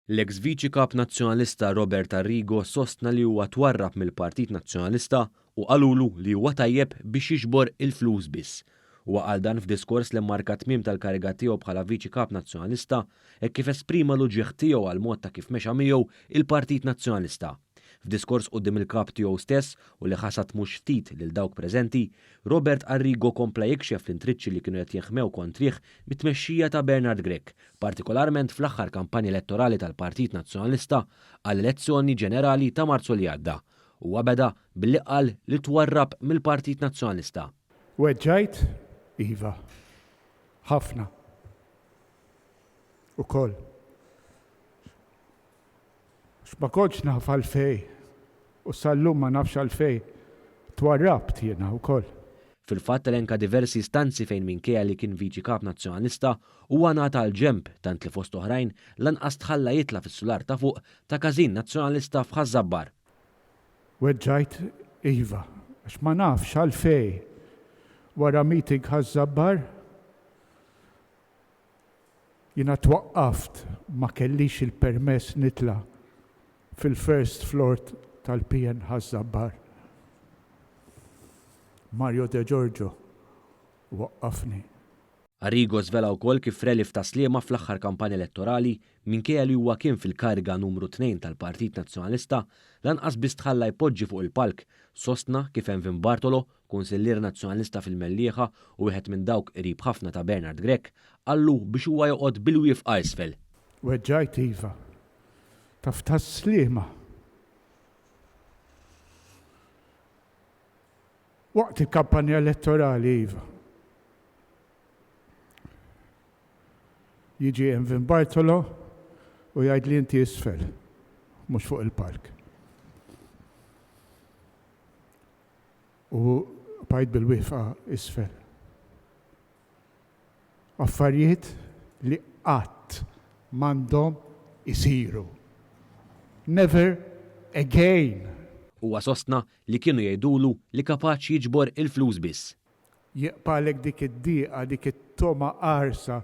L-eks Viċi Kap Nazzjonalista Robert Arrigo sostna li huwa twarrab mill-Partit Nazzjonalista u qalulu li huwa tajjeb biex jiġbor il-flus biss. Huwa qal dan f'diskors li mmarka t-tmiem tal-kariga tiegħu bħala Viċi Kap Nazzjonalista hekk kif esprima l-uġigħ tiegħu għall-mod ta' kif mexa miegħu il-Partit Nazzjonalista. F'diskors quddiem il-Kap tiegħu stess u li ħasad mhux ftit lil dawk preżenti, Robert Arrigo kompla jikxef l-intriċċi li kienu qed jinħmew kontrih mit-tmexxija ta' Bernard Grech, partikolarment fl-aħħar kampanja elettorali tal-Partit Nazzjonalista għall-elezzjoni ġenerali ta' Marzu li għadda. Huwa beda billi qal li twarrab mill-Partit Nazzjonalista. Weġġajt? Iva. Ħafna. Ukoll. Għax ma kontx naf għalfejn u sal-lum ma nafx għalfejn twarrabt jiena wkoll. Fil-fatt elenka diversi istanzi fejn minkejja li kien Viċi Kap Nazzjonalista, huwa ngħata għall-ġenb tant li fost oħrajn lanqas tħalla jitla' fis-sular ta' fuq ta' każin Nazzjonalista f'Ħaż-Żabbar. Weġġajt iva, għax ma nafx għalfejn wara meeting Ħaż-Żabbar, Jiena twaqqaft ma kellix il-permess nitla' fil-first floor tal-PN Ħaż-Żabbar. Mario De Giorgio waqqafni. Arrigo żvela wkoll kif f'rally f'Tas-Sliema fl-aħħar kampanja elettorali, minkejja li huwa kien fil-kariga numru tnejn tal-Partit Nazzjonalista, lanqas biss tħalla jpoġġi fuq il-palk, sostna kif Envin Bartolo, Kunsillier Nazzjonalista fil-Mellieħa u wieħed minn dawk qrib ħafna ta' Bernard Grech, qallu biex huwa joqgħod bil-wieqfa isfel. Weġġajt iva. Taf tas-Sliema. Waqt il-kampanja elettorali iva. Jiġi Envin Bartolo u jgħidli inti isfel, mhux fuq il-palk. U bqajt bil-wieqfa isfel. Affarijiet li qatt m'għandhom isiru. Never again! Huwa sostna li kienu jgħidulu li kapaċi jiġbor il-flus biss. Jibqagħlek dik id-dieqa, dik it-togħma qarsa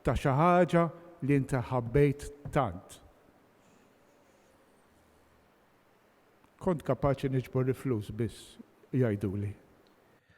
ta' xi ħaġa li inti ħabbejt tant. Kont kapaċi niġbor il-flus biss, jgħiduli.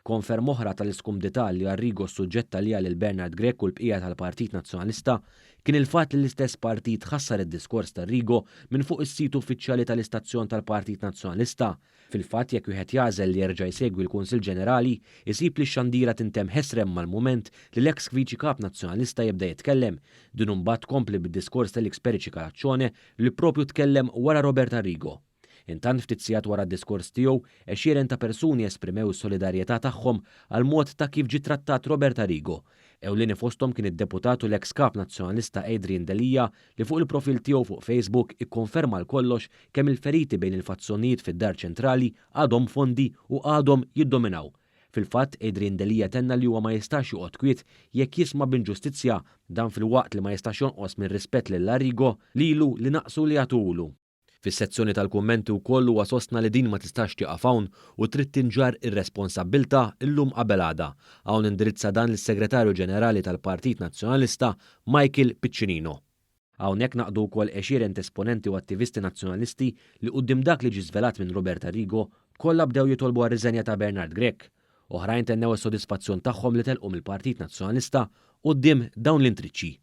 Konferma oħra tal-iskumdità li Arrigo ssuġġetta għaliha lil Bernard Grech u l-bqija tal-Partit Nazzjonalista kien il-fatt li l-istess partit ħassar id-diskors t'Arrigo minn fuq is-sit uffiċjali tal-istazzjon tal-Partit Nazzjonalista. Fil-fatt jekk wieħed jagħżel li jerġa' jsegwi l-Kunsill Ġenerali, isib li x-xandira tintemm ħesrem mal-mument li l-eks Viċi Kap Nazzjonalista jibda jitkellem. Din imbagħad tkompli bid-diskors t'Alex Perici Caraccione li proprju tkellem wara Robert Arrigo. Intant ftit sigħat wara d-diskors tiegħu, għexieren ta' persuni esprimew is-solidarjetà tagħhom għall-mod ta' kif ġie trattat Robert Arrigo. Ewlieni fosthom kien id-Deputat u l-eks Kap Nazzjonalista Adrian Delia li fuq il-profil tiegħu fuq Facebook ikkonferma għal kollox kemm il-feriti bejn il fazzjonijiet fid-Dar Ċentrali għadhom fondi u għadhom jiddominaw. Fil-fatt, Adrian Delia tenna li huwa ma jistax joqgħod kwiet jekk jisma' b'inġustizzja, dan filwaqt li ma jistax jonqos mir-rispett lil Arrigo, lilu li naqsu li jagħtuhulu. Fis-sezzjoni tal-kummenti wkoll huwa sostna li din ma tistax tieqaf hawn u trid tinġarr ir-responsabbiltà llum qabel għada. Hawn indirizza dan lis-Segretarju Ġenerali tal-Partit Nazzjonalista Michael Piccinino. Hawnhekk ngħaqdu wkoll għexieren t'esponenti u attivisti Nazzjonalisti li quddiem dak li ġie żvelat minn Robert Arrigo, kollha bdew jitolbu għar-riżenja ta' Bernard Grech. Oħrajn tennew is-sodisfazzjon tagħhom li telqu mill-Partit Nazzjonalista quddiem dawn l-intriċċi.